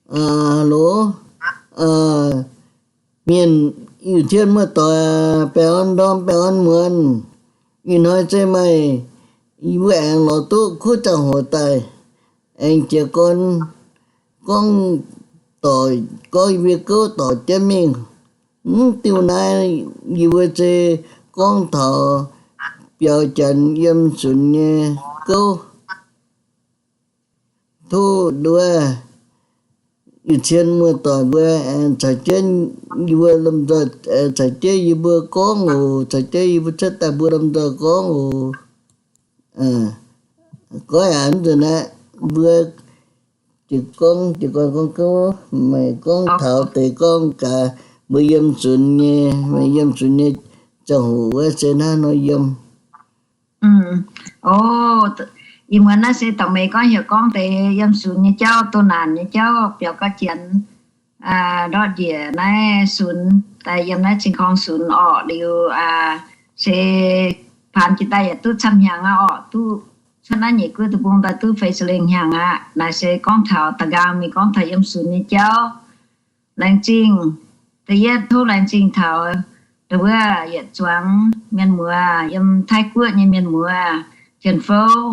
Hello, mienh, Iu-Tien muoz-doic, baengh orn ndorm baengh orn muonz. Ih hnoi se maaih yie mbuo aengx lorz duqv kuv ziangh hoc daaih, aengx jiez gorn gorngv dorc, gorngv yie mbuo gouv dorc jienv mingh. Mv diuh naaiv yie mbuo se gorngv taux biaux janx yiem sunx nyei gouv. Tov nduov, Iu-Tien muoz-doic mbuo aengx caux jienv yie mbuo lomh nzoih, aengx caux jienv yie mbuo gorngv oc, caux jienv yie mbuo cuotv daaih mbuo lomh nzoih gorngv oc. Goiv aqv, nzunc naaiv mbuo jiez gorngv, jiez gorn gorngv gouv, meih gorngv taux deix gorngv gaax mbuo yiem sunx nyei, meih yiem sunx nyei ziangh hoc wuov se hnangv nor yiem. Ih muonz naaiv se dorh meih gorngv heuc gorngv deix yiem sunx nyei jauv, doh naanc nyei jauv, biaux gauh janx ndortv njiec naaiv sunx daaih, yiem naaiv Cing-Kong sunx orqc liuz, se paanx jiex daaih yaac duqv camv hnyangx aqv orqc, duqv cuotv naaiv nyeic guoqv deic-bung daaih duqv feix ziepc lengh hnyangx aqv. Naaiv se gorngv taux da'nqaang mingh gorngv taux yiem sunx nyei jauv. Laengz zingh, da'yietv tov laengz zingh taux ndau wuov yietc zuangx mienh muoz yiem Taiv Guoqv nyei mienh muoz, Janx-Fouv,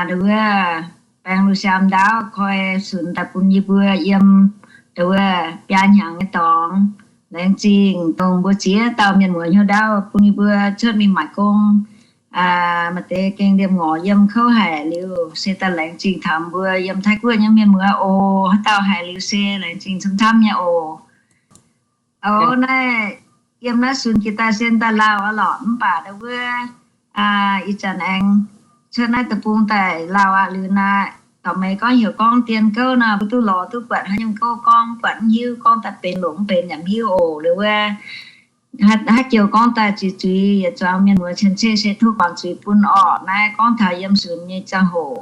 ndau wuov baeng lu siaam ndaauv koi sunx daaih bun yie mbuo yiem ndau wuov biaa hnyangx nyei dorngx. Laengz zingh dongh mbuo ziex dauh mienh muoz hnyouv ndaauv bun yie mbuo cuotv mingh maaic gong. Maaih deix gengh liemh ngorc yiem kouv haic liuz, se daaih laengz zingh taux mbuo yiem Taiv Guoqv nyei mienh muoz oc. Haaix dauh haiz liuz se laengz zingh camv-camv nyei oc. Oc, naaiv yiem naaiv sunx jiex daaih se daaih lauh aqv lorqc, mv baac ndau wuov ih zanc aengx cuotv naaiv deic-bung daaih lauh aqv liuz naaiv, dorh meih gorngv heuc gorngv dien gouv nor, mbuo duqv lorz duqv buatc haaix nyungc gouv gorngv buatc mv hiuv, gorngv daaih benx longc mv benx yaac mv hiuv oc. Liuz wuov haaix joux gorngv daaih zuiz-zuiz yietc zuangx mienh muoz cien-ceqv se tov guangc zuiz bun orqc. Naaiv gorngv taux yiem sunx nyei ziangh hoc,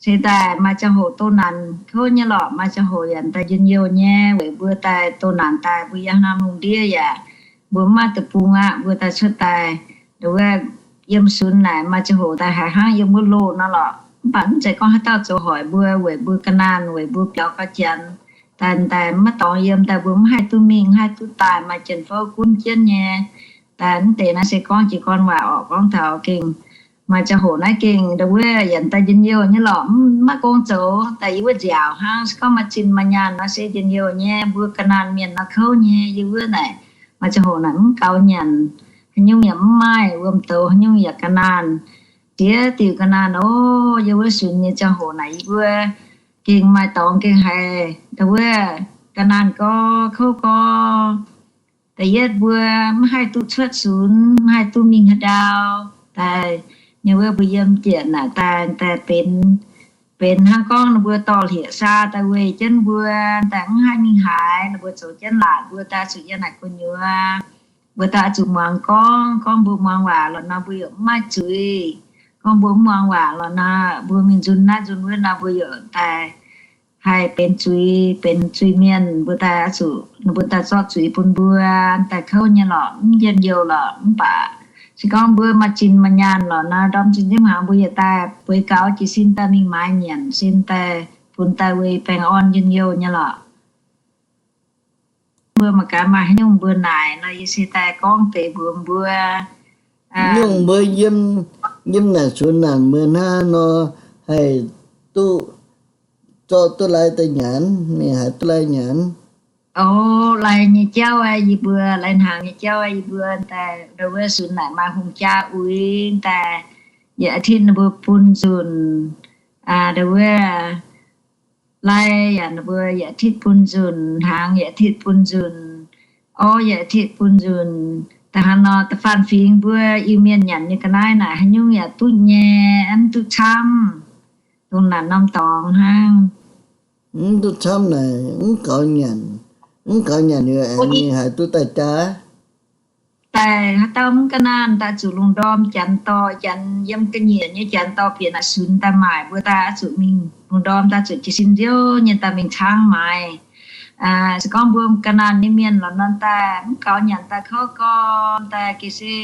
se daaih maaih ziangh hoc doh naanc kouv nyei lorqc, maaih ziangh hoc yaac daaih njien-youh nyei, weic mbuo daaih doh naanc daaih mbuo yiem haaix norm lungh ndiev yaac mbuo mv maaih deic-bung aqv, mbuo daaih cuotv daaih ndau wuov yiem sunx naaic maaih ziangh hoc daaih haiz hnangv yiem wuov loh nor lorqc. Mv baac mv zeiz gorngv haaix dauh zoux hoic mbuo, weic mbuo ga'naanh, weic mbuo biaux gauh janx, daaih daaih maiv dorngx yiem daaih mbuo mv haih duqv mingh, mv haih duqv daaih, maaih Janx-Fouv gunv jienv nyei. Daaih mv deix naaiv se gorngv jiez gorn waac orqc, gorngv taux gengh maaih ziangh hoc naaiv gengh ndau wuov yaac daaih njien-youh nyei lorqc, mv maaih gong zoux, daaih yiem wuov nziaauc hnangv. Se gorngv maaih zinh maaih nyaanh nor se njien-youh nyei, mbuo ga'naanh mienh nor kouv nyei. Yiem wuov naaic maaih ziangh hoc naaic mv gaux nyanc, haaix nyungc yaac mv maaih, wuom-douz haaix nyungc yaac ga'naanh, ziex diuc ga'naanh oc. Yiem wuov sunx nyei ziangh hoc naaic yie mbuo gengh maaih dorngx gengh haiz ndau wuov ga'naanh gorx kouv gorx. Da'yietv mbuo mv haih duqv cuotv sunx, mv haih duqv mingh haaix ndau. Daaih nyei wuov mbuo yiem jienv naaic daaih, daaih benx, benx hnangv gorngv ninh mbuo dorh hlieqv-saa daaih weih jienv mbuo, daaih mv haih mingh haaix. Ninh mbuo zoux jienv laatc mbuo daaih zuqc yiem naaic gu'nyuoz. Mbuo daaih zuqc muangx gorngv, gorngv mbuo muangx waac lorqc nor mbuo yaac mv maaih zuiz. Gorngv mbuo mv muangx waac lorqc nor, mbuo mingh nzun naaiv nzun wuov nor mbuo yaac daaih haih benx zuiz, benx zuiz-mienh. Mbuo daaih zuqc, ninh mbuo daaih zorqv zuiz bun mbuo, daaih kouv nyei lorqc, mv njien-youh lorqc. Mv baac se gorngv mbuo maaih zinh maaih nyaanh lorqc nor, ndorm zinh nziouv hnaangx mbuo yaac daaih bueix gaux jiez sin daaih mingh maaiz nyanc, sin daaih funx daaih weih baengh orn njien-youh nyei lorqc. Mbuo mangc gaax maaih haaix nyungc mbuo naaic nor, yie se daaih gorngv deix mbuox mbuo. Nyungc mbuo yiem, yiem naaic sunx naaic mbuo hnangv nor, haih duqv, zorqv duqv lai daaih nyanc, mingh haaix duqv lai nyanc. O, lai nyei jauv aeqv, yie mbuo lai hnaangx nyei jauv aeqv, yie mbuo daaih ndau wuov sunx naaic maaih hungh jaa uix daaih, yietc อาทิตย์ ninh mbuo bun nzunc, ndau wuov lai yaac ninh mbuo yietc อาทิตย์ bun nzunc, hnaangx yietc อาทิตย์ bun nzunc, orv yietc อาทิตย์ bun nzunc. Da'hnangv nor, da'faanh fingx mbuo Iu-Mienh nyanc nyei ga'naaiv naaic haaix nyungc yaac duqv nyei, mv duqv camv. Dongh naaic norm dorngx hnangv. Mv duqv camv naaic, mv gaux nyanc, mv gaux nyanc liuz aengx mingh haih duqv daaih jaax. Daaih haaix dauh mv ga'naanh daaih zuqc lungh ndorm janx dorh, janx yiem ga'nyiec nyei janx dorh bieqc naaic sunx daaih maaic, mbuo daaih zuqc mingh lungh ndorm daaih zuqc jiez sin nziouv nyei daaih mingh caangv maaiz. Se gorngv mbuo ga'naanh nyei mienh lorqc nor daaih mv gaux nyanc daaih kouv gorn daaih geh se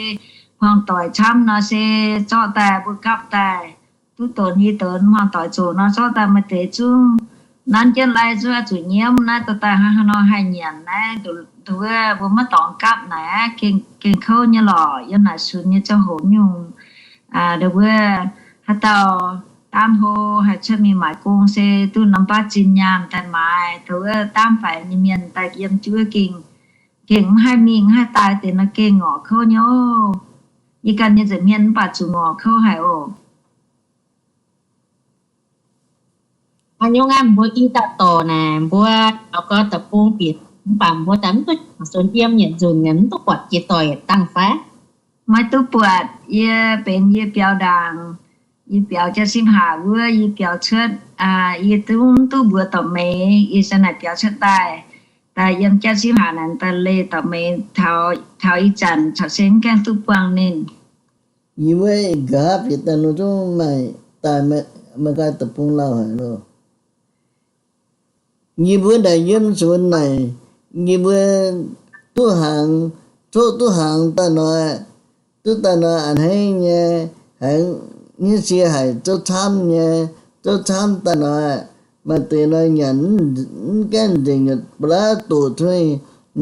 hmuangx doic camv nor se zorqv daaih mbuo gapv daaih duqv donx nyei donx, hmuangx doic zoqc nor zorqv daaih maaih deix zungv Nanv jienv lai zuov zuqc nyiemv naaiv, dorh daaih hnangv haaix nor haih nyanc naaiv, wuov mbuo maiv dorngx gapv naaic aqv, gengh kouv nyei lorqc. Yiem naaic sunx nyei ziangh hoc nyungc, wuov haaix dauh daamv hlo haih cuotv mingh maaic gong se duqv norm baav zinh nyaanh daaih maaiz, wuov daamv faix nyei mienh daaih yiem juov gengh, gengh mv haih mingh mv haih daaih deix nor gengh ngorc kouv nyei oc. Yie ganh nyei nza'hmien mv baac zuqc ngorc kouv haic oc. Aa, nyungc naaiv mbuo i dauh dorc naaic, mbuo taux gorx deic-bung bieqc mv baac mbuo daaih mv duqv jangx sunx yiem yietc nzunc, mv duqv buatc jiex doic yietc dangh fai? Maiv duqv buatc. Yie benx yie biaux ndaangc, yie biaux jaav sipv haac wuov yie biaux cuotv, yie duqv mv duqv mbuox dorc meix, yie se naaic biaux cuotv daaih, daaih yiem jaav sipv haac naaic daaih leih dorc meix taux ih zanc caux se mv gaengh duqv buangh ninh. Yie wuov nqa'haav bieqc daaih nor zungv maaih daaih, maaih nqaai deic-bung lauh haic loh. Yie mbuo naaic yiem sunx naaic, yie mbuo duqv hnaangx, coqv duqv hnaangx daaih nor, duqv daaih nor a'hneiv nyei, haiz hnyouv sie haic zouv camv nyei, zouv camv daaih nor, maaih deix nor nyanc mv gaengh nzengc, ba'laqv doqc cuotv,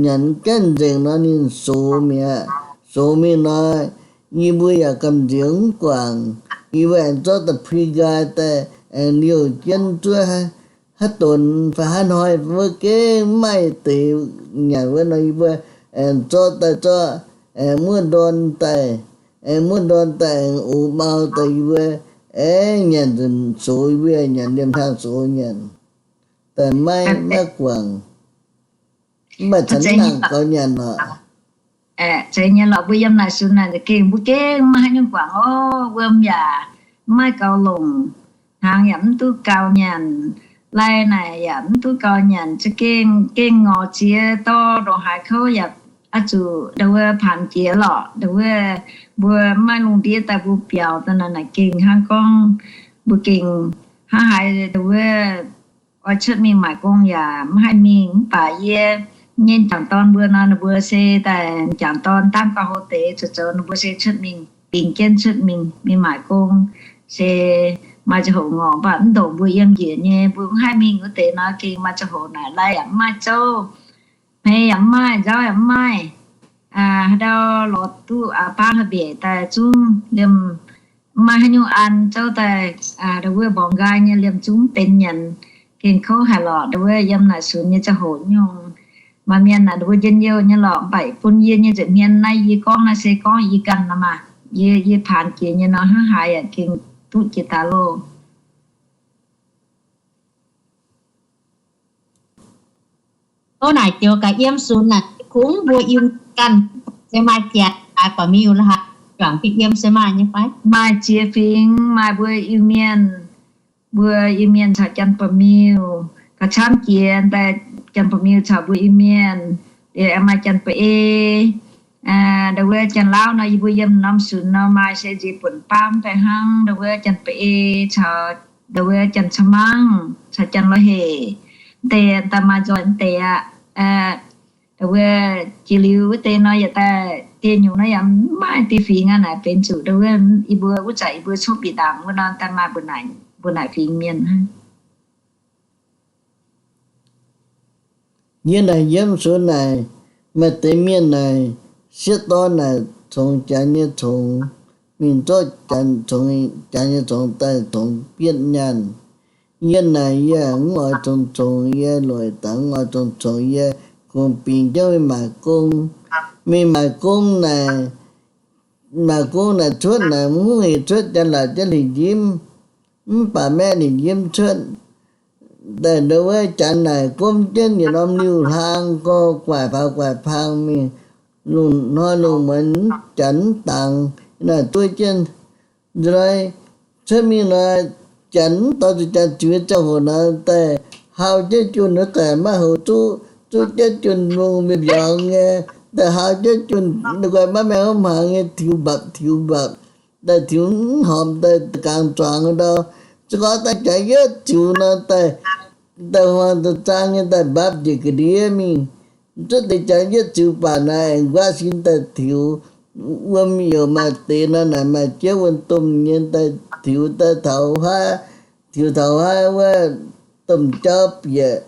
nyanc mv gaengh nzengc nor ninh sox mi'aqv. Sox mingh nor, yie mbuo yaac gamh nziex mv guangc. Yie mbuo aengx zorqv da'pui nqaai daaih aengx liouh jienv zuov haaix donx fai haaix hnoi wuov gengh mv maaih deix nyanc wuov nor, yie mbuo aengx zorqv daaih zorqv aengx muoz-ndorn daaih, aengx muoz-ndorn daaih aengx ox mau daaih yie mbuo aengx nyanc nzunc sox, yie mbuo nyanc liemh hlang sox nyanc, daaih maiv, maiv guangc. Mv baac caux nangc gaux nyanc lorqc. Zeiz nyei lorqc, mbuo yiem naaic sunx naaic gengh mbuo gengh maiv haaix nyungc guangc oc. Wuom yaac maiv gaux longc, hnaangx yaac mv duqv gaux nyanc, lai naaic yaac mv duqv gaux nyanc, za'gengh gengh ngorc ziex dorh ndongc haaix kouv yaac oix zuqc ndau wuov paanx jiex lorqc. Ndau wuov mbuo maiv lungh ndiev daaih mbuo biaux daaih naaic gengh hnangv gorngv mbuo gengh hnangv haaix ndau wuov oix cuotv mingh maaic gong yaac mv haih mingh. Mv baac yie nyei m'jangc dorn mbuo nor, ninh mbuo se daaih m'jangc dorn daamv gauh hlo deix zoux zoux, ninh mbuo se cuotv mingh, bingx jienv cuotv mingh, mingh maaic gong. Se maaih ziangh hoc ngorc, mv baac mv ndongc mbuo yiem njiec nyei, mbuo mv haih mingh wuov deix nor, gengh maaih ziangh hoc naaic lai yaac mv maaih zouv, hmei yaac mv maaih, nzauv yaac mv maaih. Haaix ndau lorz duqv baav hlo mbiec daaih zungv liemh mv maaih haaix nyungc an zouv daaih, ndau wuov mborngx nqaai nyei liemh zungv benx nyanc, gengh kouv haic lorqc. Ndau wuov yiem naaic sunx nyei ziangh hoc nyungc, maaih mienh naaic ndau wuov njien-youh nyei lorqc, mv baac bun yie nyei nza'hmien naaiv yie gorngv naaiv se gorngv yie ganh nor maah. Yie, yie paanx jiex nyei nor hnangv haaix yaac gengh duqv jiex daaih loh. Tov naaic joux gaax yiem sunx naaic kungx mbuo Iu-Mienh ganh se maaih jaax haaix ba'miuh la'haaix, juangc jienv yiem se maaih nyei fai? Maaih ziex fingx, maaih mbuo Iu-Mienh, mbuo Iu-Mienh caux Janx-Ba'miuh, gauh camv jiex daaih Janx-Ba'miuh caux mbuo Iu-Mienh, liuz aengx maaih Janx-Ba'ei. Ndau wuov Janx-Lauv nor, yie mbuo yiem norm sunx nor maaih se nziex buonc baamv daaih hnangv. Ndau wuov Janx-Ba'ei caux ndau wuov Janx-Ca'mangv caux Janx-La'hec, deix daaih maaih nzoih deix aqv. Ndau wuov jiex liuz wuov deix nor yaac daaih dieh nyungc nor yaac mv maaih dieh fingx aqv. Naaic benx zuqc ndau wuov yie mbuo wuov zanc yie mbuo cuotv bieqc ndaangc wuov nor daaih maaih mbuo naaic fingx mienh hnangv. Yie naaic yiem sunx naaic, maaih deix mienh naaic sieqv dorn naaic congx Janx nyei congx, mingh zorqv Janx congx, Janx nyei congx daaih congx bietv nyaanh. Yie naaic yie mv oix congx congx, yie loic dangx mv oix congx congx, yie kungx bingx jienv mingh maaic gong. Mingh maaic gong naaic, maaic gong naaic cuotv naaic mv hingh cuotv Janx-Laauc jienv lingc njimv, mv baac maeqv lingc njimv cuotv. Daaih ndau wuov Janx naaic gomv jienv yietc norm liuh hlang gorx guaaic faaux guaaic pang mingh, lungh hnoi lungh muonz Janx mv dangx, naaic dueiv jienv nzunc cuotv mingh nor, Janx mv dorh zuqc Janx ziux nyei ziangh hoc nor, daaih hau jienv junh wuov daaih maiv houx zuqv, zuqv jienv junh lungh mbiauz nyei, daaih hau jienv junh nqoi maiv maengh mv hnaangx nyei, tiux mbapc tiux mbapc, daaih tiux mv horpc daaih gangx zuangx ndau. Se gorngv daaih Janx yietv ziux nor, daaih, daaih huaang daaih zaang nyei daaih mbapc njiec ga'ndiev mingh. Zuov deix Janx yietv ziux baac naaic aengx nquaqv sin daaih tiux. Wuom youc maaih deix nor naaic maaih jieqv wuom domh nyei daaih tiux daaih taux haav, tiux taux haav wuov domh jauv bieqc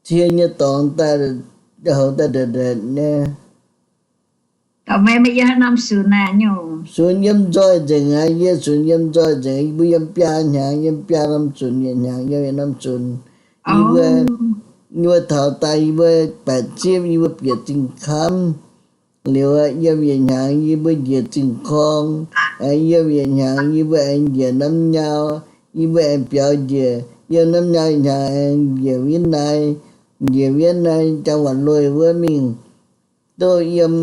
cie nyei dorngx daaih, houx daaih ndortv ndortv nyei. Sunx yiem nzoih nzengc aqv. Yie sunx yiem nzoih nzengc. Yie mbuo yiem biaa hnyangx, yiem biaa norm sunx, yietc hnyangx yiem yietc norm sunx. Yie mbuo, yie mbuo taux daaih yie mbuo baeqc zipv, yie mbuo bieqc zingh kamv. Liuz yiem yietc hnyangx yie mbuo njiec zingh korng. Yiem yietc hnyangx yie mbuo aengx njiec namv nyau. Yie mbuo aengx biaux njiec, yiem namv nyau yietc hnyangx aengx njiec wiev nai, njiec wiev nai jangx waac loih wuov mingh. Duqv yiem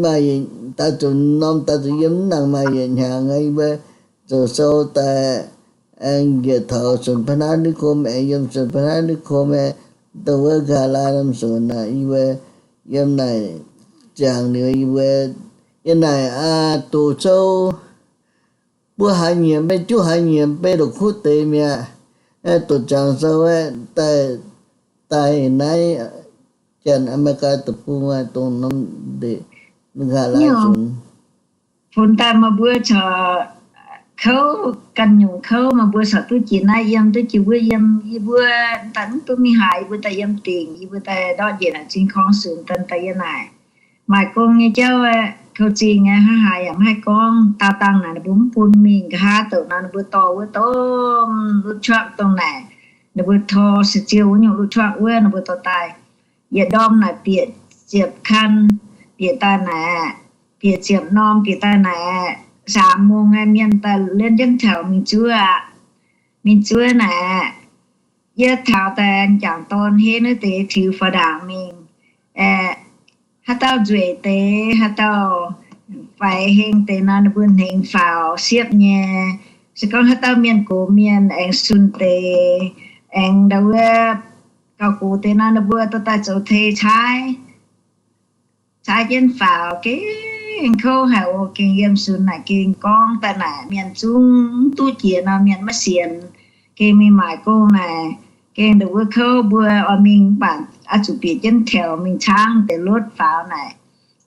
maaih, daaih zuqc norm daaih zuqc yiem mv nangc maaih yietc hnyangx, yie mbuo zoux sou daaih aengx njiec taux sunx พนัสนิคม, aengx yiem sunx พนัสนิคม aengx dongh wuov นครราชสีมา norm sunx aqv. Yie mbuo yiem naaic ziangx liuz yie mbuo, yiem naaic aa doqc sou, buo hlaax nyieqc mbe, juqv hlaax nyieqc mbe la'kuqv deix mi'aqv. Doqc ziangx sou aeqv, daaih, daaih naaiv Janx, Aa^me^li^gaa deic-bung, dongh norm ndeic, นครราชสีมา funx daaih meih mbuo corc kouv ganh nyungc kouv, meih mbuo corc duqv jiex naaiv yiem, duqv jiex wuov yiem. Yie mbuo daaih mv duqv mingh haaix, yie mbuo daaih yiem dingc, yie mbuo daaih ndortv njiec naaic zingh korng sunx daaih, daaih yiem naaic. Maaic gong nyei jauv aeqv, kouv zingh aqv, hnangv haaix yaac mv haih gorngv. Daauh dangh naaic ninh mbuo mv bun mingh, nqa'haav douc nor ninh mbuo dorh wuov domh รถทรัค dongh naaic, ninh mbuo tor se ziouh wuov nyungc รถทรัค wuov ninh mbuo dorh daaih. Yietc ndorm naaic bieqc ziepc คัน, bieqc daaih naaic, bieqc ziepc norm bieqc daaih naaic, สามโมง aqv, mienh daaih เลื่อน jienv แถว mingh zuov aqv. Mingh zuov naaic, yie taux daaih jangc dorn henv wuov deix tiux faaux ndaangc mingh, aeqv, haaix dauh nzueic deix, haaix dauh faix heng deix nor, ninh mbuo hnengx faaux siepv nyei. Se gorngv haaix dauh mienh gox mienh aengx zunh deix, aengx ndau wuov gauh gox deix nor, ninh mbuo dorh daaih zoux tei caaiv, caaiv jienv faaux. Gengh kouv haic oc. Gengh yiem sunx naaic gengh gorngv daaih naaic mienh zungv duqv jiex nor, mienh maiv sienx. Gengh mingh maaic gong naaic, gengh ndongc wuov kouv mbuo oix mingh mv baac oix zuqc bieqc jienv แถว mingh caangv deix รถ faaux naaic.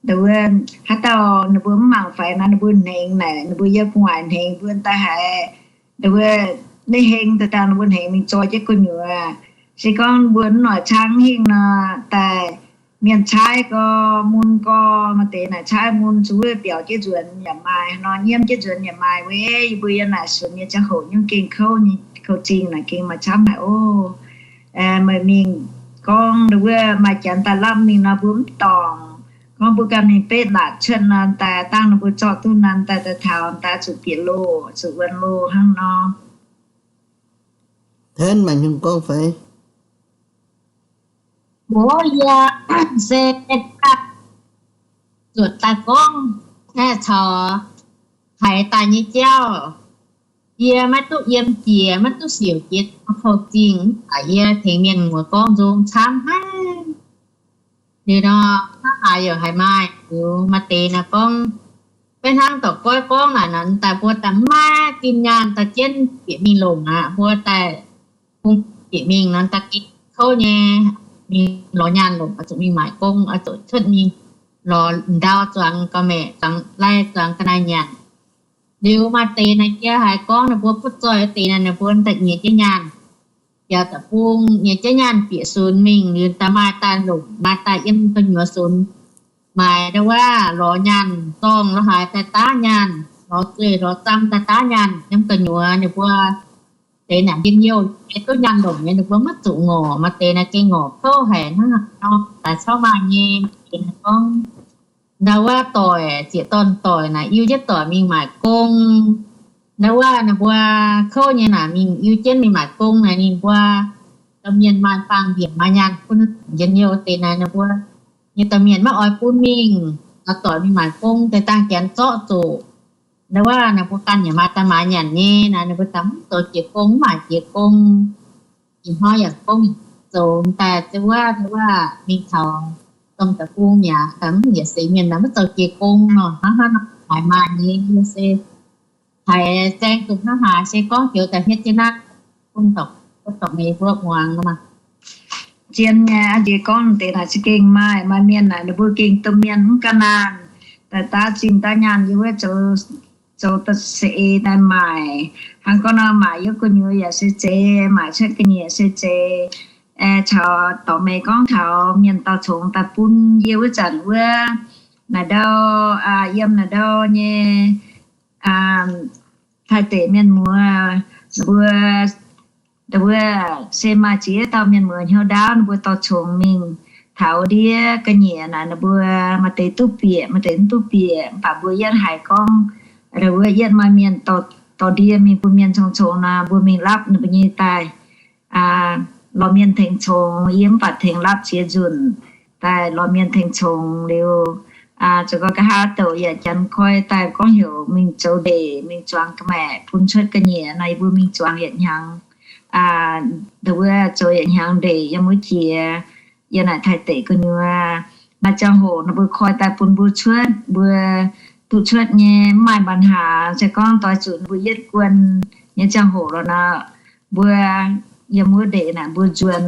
Ndongc wuov haaix dauh ninh mbuo mv mangc faix nor, ninh mbuo hnengx naaic, ninh mbuo yiem gu'nguaaic hnengx mbuo daaih haiz, ndongc wuov, ninh heng daaih dangh ninh mbuo hnengx mingh zoi jienv gu'nyuoz. Se gorngv mbuo mv noic caangv hingh nor, daaih mienh caaiv gorx, mun gorx, maaih deix naaic caaiv mun zuqc wuov biaux jienv nzuonx yaac maaih nor, nyiemv jienv nzuonx yaac maaih. Weic yie mbuo yiem naaic sunx nyei ziangh hoc nyungc gengh kouv nyei, kouv zingh naaic gengh maaih camv haic oc. Meih mingh gorngv ndongc wuov maaih janx daaih lamh mingh nor, mbuo mv dorngc. Gorngv mbuo ganh mingh betv laatc cuotv nor, daaih dangh ninh mbuo zorqv duqv nor, daaih daaih taux daaih zuqc bieqc loh, zuqc wuonx loh hnangv nor. Tenv maaih hnyouv gorngv fai? Mbuox yie se zuotc daaih gorngv, aeqv, caux haiz daaih nyei jauv, yie maiv duqv yiem jiex, maiv duqv siouc jiex kouv zingh, mv baac yie tengx mienh muoz gorngv nzung camv haic. Liuz nor, hnangv haaix yaac haiz maaih, liuz maaih deix naaic gorngv, beiv hnangv dorc goiv gorngv naaic nor, daaih mbuo daaih mv maaih zinh nyaanh daaih jienv bieqc mingh longc aqv. Mbuo daaih bung bieqc mingh nor, daaih gengh kouv nyei, mingh lorz nyaanh longc, oix zuqc mingh maaic gong, oix zuqc cuotv mingh lorz ndau zuangx ga'maeqc, zuangx lai, zuangx ga'naaiv nyanc. Liuz maaih deix naaic jiex haiz gorngv ninh mbuo butv zoih wuov deix naaic, ninh mbuo daaih nyiex jienv nyaanh, biaux da'bung nyiex jienv nyaanh bieqc sunx mingh, liuz daaih maaih daaih longc, maaih daaih yiem gu'nyuoz sunx. Maaic ndau wuov lorz nyaanh zorng lorz haaix daaih daav nyaanh, lorz zueih lorz zam daaih daav nyaanh yiem gu'nyuoz. Ninh mbuo deix naaic njien-youh nyei, duqv nyaanh longc nyei, ninh mbuo maiv zuqc ngorc. Maaih deix naaic gengh ngorc kouv haic hnangv haaix nor, daaih caux maaih nyei. Deix naaic gorngv ndau wuov doic, zieqc dorn doic naaic, iu jienv doic mingh maaic gong. Ndau wuov ninh mbuo kouv nyei naaic, mingh iu jienv mingh maaic gong naaic, ninh mbuo domh mienh maaih faang-mbienc maaih nyaanh gunv. Njien-youh deix naaic ninh mbuo nyei domh mienh maiv oix bun mingh, oix doic mingh maaic gong deix dangh janx zorqv zuqc. Ndau wuov ninh mbuo ganh yaac maaih daaih maaiz nyanc nyei naaic, ninh mbuo daaih mv zoux jiex gong, mv maaic jiex gong. Ih hnoi yaac gong zoux daaih, ndau wuov, ndau wuov mingh taux domh deic-bung mi'aqv, daaih mv yietc seix mienh naaic maiv zoux jiex gong nor, hnangv haaix nor haiz maaih nyei. Yie se haiz zaeng zuqc hnangv haaix se gorngv joux daaih hietv jienv naaiv, bun dorc, bun dorc meix mbuo muangx nor maah. Zien nyei, a'nziex gorngv deix naaic se gengh maaih, maaih mienh naaic ninh mbuo gengh domh mienh mv ga'naanh, daaih daav zinh daav nyaanh yiem wuov zoux, zoux da'seix daaih maaic. Hnangv gorngv nor, maaic yiem gu'nyuoz yaac se zeiz, maaic cuotv ga'nyiec se zeiz. Caux dorc meih gorngv taux mienh dorh congx daaih bun yie wuov zanc wuov, naaic ndau, yiem naaic ndau nyei Taiv deic mienh muoz, mbuo, wuov, se maaih ziex dauh mienh muoz hnyouv ndaauv, ninh mbuo dorh congx mingh taux ndiev ga'nyiec naaic, ninh mbuo maaih deix duqv bieqc, maaih deix mv duqv bieqc. Mv baac mbuo yietv haiz gorngv, wuov, yietv maaih mienh dorh ndie mingh bun mienh congx-congx nor, mbuo mingh lapv ninh mbuo nyei daaih lorz mienh tengx congx. Yie mv baac tengx lapv ziex nzunc daaih lorz mienh tengx congx liuz, zoux gau nqa'haav douc yaac janx koi daaih gorngv heuc mingh zoux ndeic, mingh zuangx ga'maeqc bun cuotv ga'nyiec nor, yie mbuo mingh zuangx yietc hnyangx, wuov, zoux yietc hnyangx ndeic yiem wuov jiex. Yiem naaic Taiv deic gu'nyuoz maaih ziangh hoc ninh mbuo koi daaih bun mbuo cuotv, mbuo duqv cuotv nyei, mv maaih ปัญหา. Se gorngv doix zuqc ninh mbuo yietv guon nyei ziangh hoc lorqc nor, mbuo yiem wuov ndeic naaic mbuo nzuonx,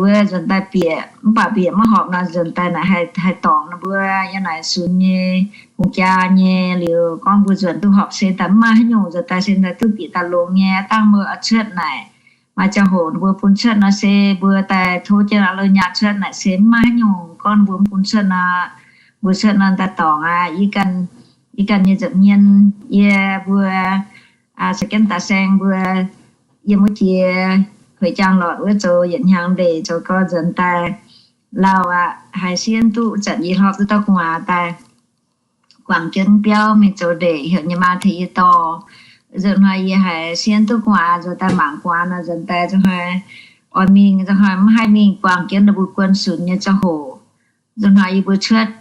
wuov, nzuonx daaih bieqc, mv baac bieqc maiv horpc nor, nzuonx daaih naaic haih dorngc ninh mbuo yiem naaic sunx nyei, hungh jaa nyei. Liuz gorngv mbuo nzuonx duqv horpc se daaih mv maaih haaix nyungc, nzuonx daaih se daaih duqv bieqc daaih longx nyei. Dangh mbuo oix cuotv naaic, maaih ziangh hoc ninh mbuo bun cuotv nor se mbuo daaih tov jienv aqv, loz nyaah cuotv naaic se mv maaih haaix nyungc. Gorngv ninh mbuo mv bun cuotv nor, mbuo cuotv nor daaih dorngc aqv. Yie ganh nyei nza'hmien, yie mbuo caux jienv daaih saeng mbuo yiem wuov jiex, hueix jangx lorqc wuov zoux yietc hnyangx ndeic zoux gau nzuonx daaih lauh aqv. Haiz sienh duqv zanc yie hlorpv duqv dauh gu'nguaaz daaih guangc jienv biauv mingh zoux ndeic, heuc nyei maa tengx yie dorh. Nzunc hnoi yie haiz sienh duqv gu'nguaaz nzuonx daaih mangc gu'nguaaz nor, nzuonx daaih nzunc hnoi oix mingh, nzunc hnoi mv haih mingh, guangc jienv ninh mbuo guon sunx nyei ziangh hoc. Nzunc hnoi yie mbuo cuotv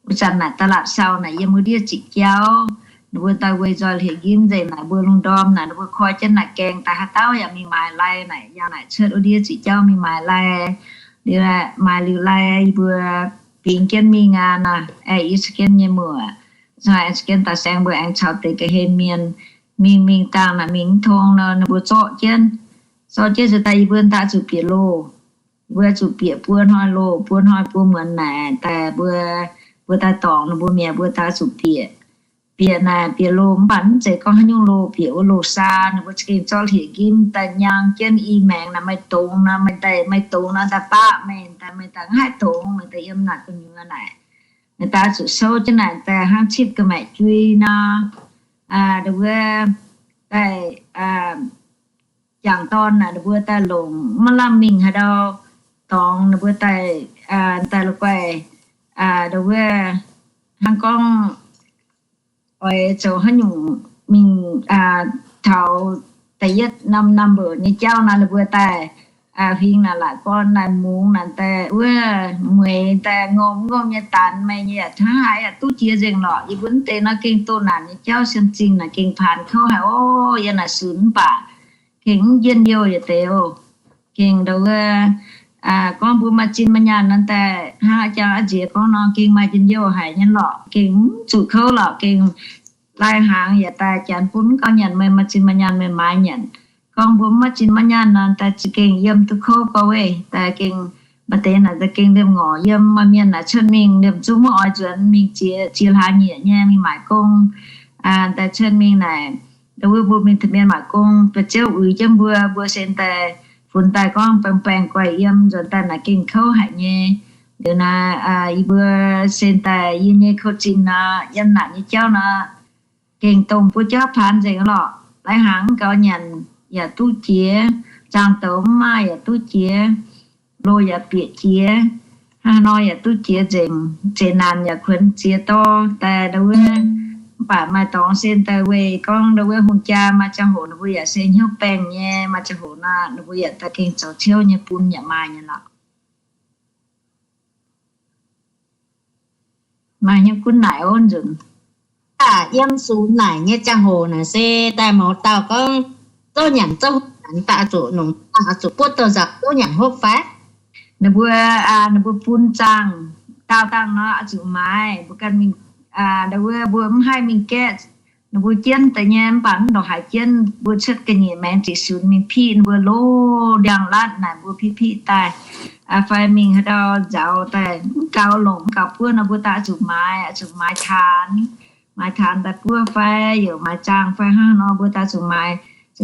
wuov zanc naaic ตลาดเช้า naaic yiem wuov ndiev ziqc jauv. Ninh mbuo daaih weih nzoih hlieqv-njimv nzengc naaic, mbuo lungh ndorm naaic ninh mbuo koi jienv naaic gaengh daaih haaix dauh yaac mingh maaiz lai naaic, yangh naaic cuotv wuov ndiev ziqc jauv mingh maaiz lai. Liuz maaiz liuz lai yie mbuo bingx jienv mingh aqv nor, aengx i sa gen nyei muoc, nzunc hnoi aengx sa gen daaih saeng mbuo aengx caux deix ga'hlen mienh mingh. Mingh dangh naaic mingh mv tong nor, ninh mbuo zorqv jienv, zorqv jienv nzuonx daaih yie mbuo daaih zuqc bieqc loh. Mbuo zuqc bieqc buo hnoi loh, buo hnoi buo muonz naaic daaih mbuo, mbuo daaih dorngc ninh mbuo mi'aqv, mbuo daaih zuqc bieqc. Bieqc naaic bieqc loh mv baac mv zeiz gorngv haaix nyungc loh, bieqc wuov loh saa. Ninh mbuo za'gengh zorqv hlieqv-njimv daaih nyang jienv i maengx naaic, maaih dongz nor, maaih daaih, maaih dongz nor daaih baqv meih daaih, meih daaih mv haih dongz, meih daaih yiem naaic gu'nyuoz naaic. Meih daaih zuqc souv jienv naaic daaih hnangv cipv ga'maeqc jui nor, wuov daaih jangc dorn naaic ninh mbuo daaih longc maiv lamh mingh haaix ndau, dorngx ninh mbuo daaih, daaih la'guaih, wuov, hnangv gorngv oix zoux haaix nyungc mingh, taux da'yietv norm number nyei jauv nor, ninh mbuo daaih huing naaic la'gorn naaic mungz naaic daaih wuov mueiz daaih ngomh ngomh nyei danx meih nyei yaac hnangv haaix yaac duqv jiex nzengc lorqc. Yie mbuo mv deix nor gengh doh naanc nyei jauv, sien zingh naaic gengh paanx kouv haic oc. Yiem naaic sunx mv baac gengh mv njien-youh yietc deix oc. Gengh ndau wuov, gorngv mbuo maaih zinh maaih nyaanh nor daaih hnangv a'jang a'nziex gorngv nor, gengh maaih njien-youh haic nyei lorqc. Gengh mv zuqc kouv lorqc. Gengh lai-hnaangx yaac daaih janx bun mv gauh nyanc, meih maaih zinh maaih nyaanh meih maaiz nyanc. Gorngv mbuo mv maaih zinh maaih nyaanh nor daaih za'gengh yiem duqv kouv gauh weic daaih gengh maaih deix naaic daaih gengh liemh ngorc yiem. Maaih mienh naaic cuotv mingh liemh zungv mv oix nzuonx mingh ziex, ziex hlaax nyieqc nyei mingh maaic gong. Daaih cuotv mingh naaic, ndau wuov mbuo mingh taux mienh maaic gong, ba'ziouv uix jienv mbuo, mbuo sen daaih funx daaih gorngv baeng-baeng guaih yiem, nzuonx daaih naaic gengh kouv haic nyei. Liuz naaic yie mbuo sen daaih yie nyei kouv zinh nor, yiem naaic nyei jauv nor, gengh dongh buo jauv paanx nzengc lorqc. Lai-hnaangx mv gaux nyanc yaac duqv jiex, zaangh douz mv maaih yaac duqv jiex, loh yaac bieqc jiex, hnangv haaix nor yaac duqv jiex nzengc. Zeqc naanc yaac kuonx ziex dorh daaih ndau wuov. Mv baac maaih dorngx sen daaih weih gorngv ndau wuov hungh jaa maaih ziangh hoc ninh mbuo yaac se hnyouv baengh nyei, maaih ziangh hoc nor ninh mbuo yaac daaih gengh zoux ciouv nyei bun yaac maaih nyei lorqc. Maaih hnyouv gunv naaic ov nzunc. Yiem sunx naaic nyei ziangh hoc naaic se daaih mouz dauh gorngv zouv nyanc zouv hopv nyanc daaih oix zuqc nongc dangh oix zuqc buov douh nzauc zouv nyanc hopv fai? Ninh mbuo, ninh mbuo bun zaangh, daauh dangh nor oix zuqc maaiz, mbuo ganh mingh, ndau wuov mbuo mv haih mingh gaeqv. Ninh mbuo jienv deix nyei mv baac mv ndongc haaix jienv, mbuo cuotv ga'nyiec maengx ziqc sunx mingh piqv ninh mbuo loh ndiangx-latv naaic mbuo piqv piqv daaih fai mingh haaix ndau nzauz daaih mv gaux longc mv gaux buov nor mbuo daaih oix zuqc maaiz, oix zuqc maaiz taanx. Maaiz taanx daaih buov fai yaac maaiz zaangh fai hnangv nor mbuo daaih zuqc maaiz.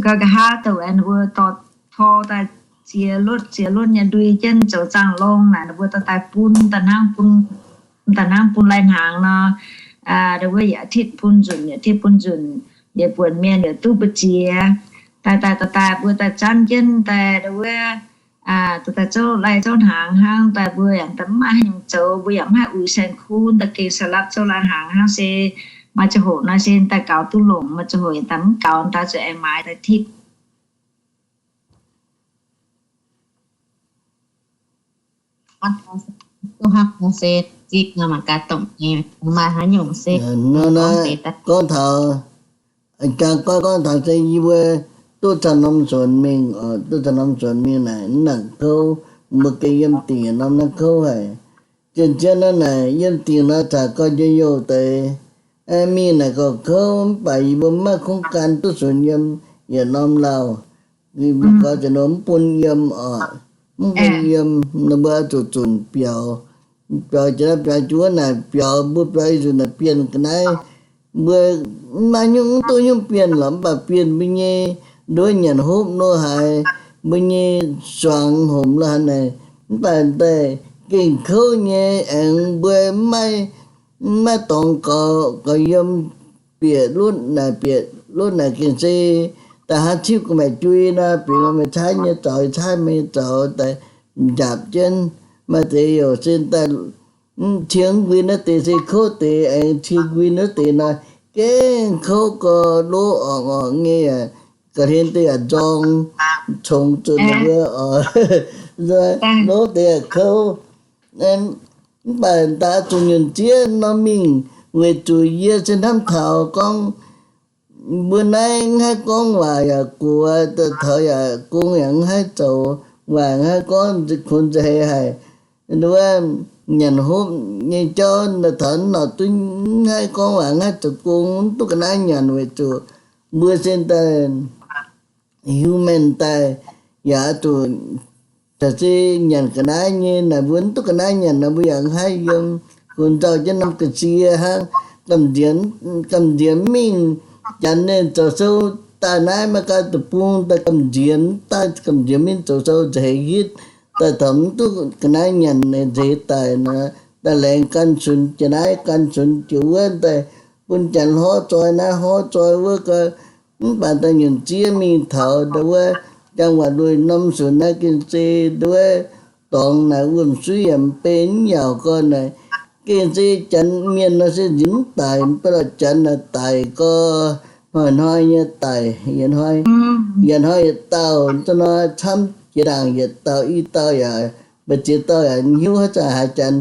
Gauh nqa'haav dongh aengx ninh mbuo dorh tor daaih ziex lotv ziex lotv nyei ndui jienv zoux zaangh longh naaic, ninh mbuo dorh daaih bun, daaih hnangv bun, daaih hnangv bun lai-hnaangx nor, ninh mbuo yietc อาทิตย์ bun nzunc, yietc อาทิตย์ bun nzunc, yietc buonc mienh yietc duqv mbu'ziex. Daaih daaih daaih daaih mbuo daaih zanv jienv daaih, ninh mbuo dorh daaih zouv lai zouv hnaangx hnangv. Daaih mbuo yaac daaih mv maaih haaix nyungc zoux, mbuo yaac mv haih uix saeng-kuv, daaih gengh sa'lapv zouv lai hnaangx hnangv. Se maaih ziangh hoc nor se daaih gaux duqv longc, maaih ziangh hoc yaac daaih mv gaux, daaih zuqc aengx maaiz daaih tipv. Duqv hnangv nor se zipv nor mangc gaax dongh nyei, maaih haaix nyungc se nor naaiv gorngv taux, jangx gorngv, gorngv taux se yie mbuo duqv caux norm suonx mingh, duqv caux norm suonx mingh naaic, mv nangc kouv, mbuo gengh yiem dingc yietc norm naaiv kouv haic. Zien-zien naaiv naaic yiem dingc nor caux gorx-youz deix mingh naaic gorqv kouv, mv baac yie mbuo mv maaih โครงการ duqv suonx yiem yietc norm lauh. Mbuo gorx-youz mv bun yiem oc, mv bun yiem, ninh mbuo zuqc zunc biaux. Biaux jiex naaiv biaux jiex wuov naaic, biaux mbuo biaux zuqc naaic bienh ga'naaiv. Mbuo mv maaih nyungc, mv duqv nyungc bienh lorqc, mv baac bienh mbuo nyei nduov nyanc hopv lo haaix, mbuo nyei suangx homx lo haaix naaic, mv baac daaih gengh kouv nyei aengx mbuo mv maaih, mv maaih dorngx gorx, gorx yiem bieqc lutv naaic, bieqc lutv naaic gengh se daaih hnangv cipv ga'maeqc jui nor, bieqc meih caaiv nyei zaux, caaiv meih zaux daaih njaapc jienv. Maaih deix youc se daaih qiemx nquin naaiv deix se kouv deix, aengx qiemx nquin naaiv deix nor, gengh kouv gorx lov orngc orngc nyei aqv. Ga'hlen deix yaac nzorng congx zuqc ninh mbuo oc. Lov deix yaac kouv. Mv baac daaih zuqc nyunc zieqv norm mingh, weic zuqc yie se hnamv taux gorngv mbuo naaiv mv haih gorngv waac yaac guoqv, taux yaac gong yaac mv haih zoux, waac mv haih gorngv, kunx nza'heix haic. Nduov nyanc hopv nyei jauv taux norqc duqv mv haih gorngv waac, mv haih zoux gong, mv duqv ga'naaiv nyanc weic zuqc mbuo se daaih human daaih yaac zuqc caux se nyanc ga'naaiv nyei naaic, mbuo mv duqv ga'naaiv nyanc nor, mbuo yaac mv haih yiem, gunv nzauh jienv norm ga'sie hnangv. Gamh nziex, gamh nziex mingh janx ninh zoux sou daaih naaiv, maiv gaax deic-bung daaih gamh nziex, daaih gamh nziex mingh zoux sou nza'heix hitv, daaih taux mv duqv ga'naaiv nyanc, ninh nza'heix daic nor, daaih laengz gan cunx jiex naaiv, gan cunx jiex wuov, daaih bun janx hlorv zoi naaiv hlorv zoi wuov gau. Mv baac daaih nyunc zieqv mingh taux ndau wuov จังหวัดเลย norm sunc naaiv gengh se ndau wuov dorngx naaic wuom-suiv yaac mv bei mv yaauc gau naaic, gengh se janx mienh nor se nziex mv daic, mv baac lorqc janx naaic daic gau, hnoi-hnoi nyei daic, yietc hnoi, yietc hnoi yietc dauh, za'gengh camv jiex ndaangc yietc dauh i dauh yaac, mbu'ziex dauh yaac mv hiuv haaix zanc haaix janx,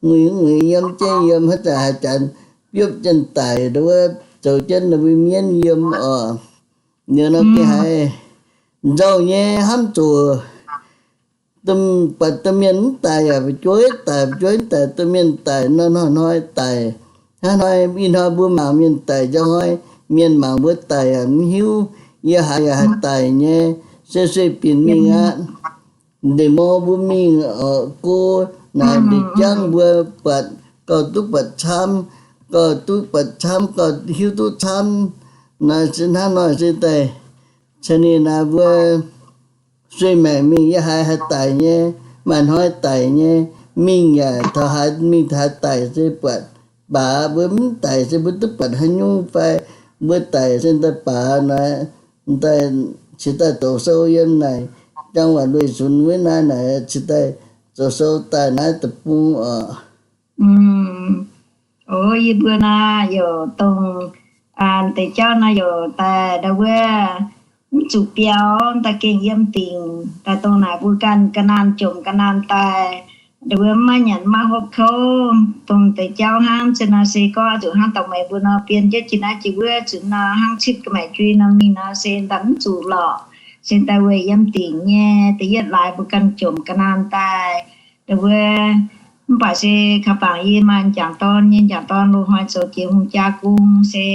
nguiz nguiz yiem jienv yiem haaix zanc haaix janx, biopv jienv daic ndau wuov zoux jienv ninh mbuo mienv yiem oc. Liuz nor gengh haiz nzauh nyei hnamv zuqc buatc domh mienh mv daic yaac fu'jueiv daic, fu'jueiv daic, domh mienh daic nor hnoi-hnoi daic. Hnangv hnoi ih hnoi mbuo mangc mienh daic, njang hnoi mienh mangc mbuo daic yaac mv hiuv. Yie haiz yaac haiz daic nyei, se sueih binc mingh aqv. Ndeic mor mbuo mingh oc, go naaic ndeic jangv mbuo buatc, gauh duqv buatc camv, gauh duqv buatc camv, gauh hiuv duqv camv. Naaiv se hnangv nor se daaih, caux ninh naaiv mbuo sueih maengc mingh yie haiz haiz daic nyei, maaih hnoi daic nyei, mingh yaac taux haaix mingh taux haaix daic se buatc baac, mbuo mv daic se mbuo duqv buatc haaix nyungc fai mbuo daic se daaih baac naaic, daaih cingx daaih zoux sou yiem naaic, จังหวัดเลย sunx wuov naaiv naaic cingx daaih zoux sou daaih naaiv deic-bung oc. O, yie mbuo naaiv yaac dongh deix jauv naaiv yaac daaih ndau wuov mv zuqc biaux, daaih gengh yiem dingc, daaih dongh naaic mbuo ganh ga'naanh jomc ga'naanh daaih, ndau wuov mv maaih nyanc mv maaih hopv kouv, dongh deix jauv hnangv. Se nor se gorngv zuqc hnangv dongh meih mbuo nor, bienh jienv jiex naaiv jiex wuov, zuqc nor hnangv cipv ga'maeqc jui nor mingh nor se daaih mv zuqc lorqc. Se daaih weic yiem dingc nyei, da'yietv laaix mbuo ganh jomc ga'naanh daaih, ndau wuov, mv baac se kaux bangc yie maaih m'jangc dorn nyei, m'jangc dorn loz-hnoi zoux jiex hungh jaa gong se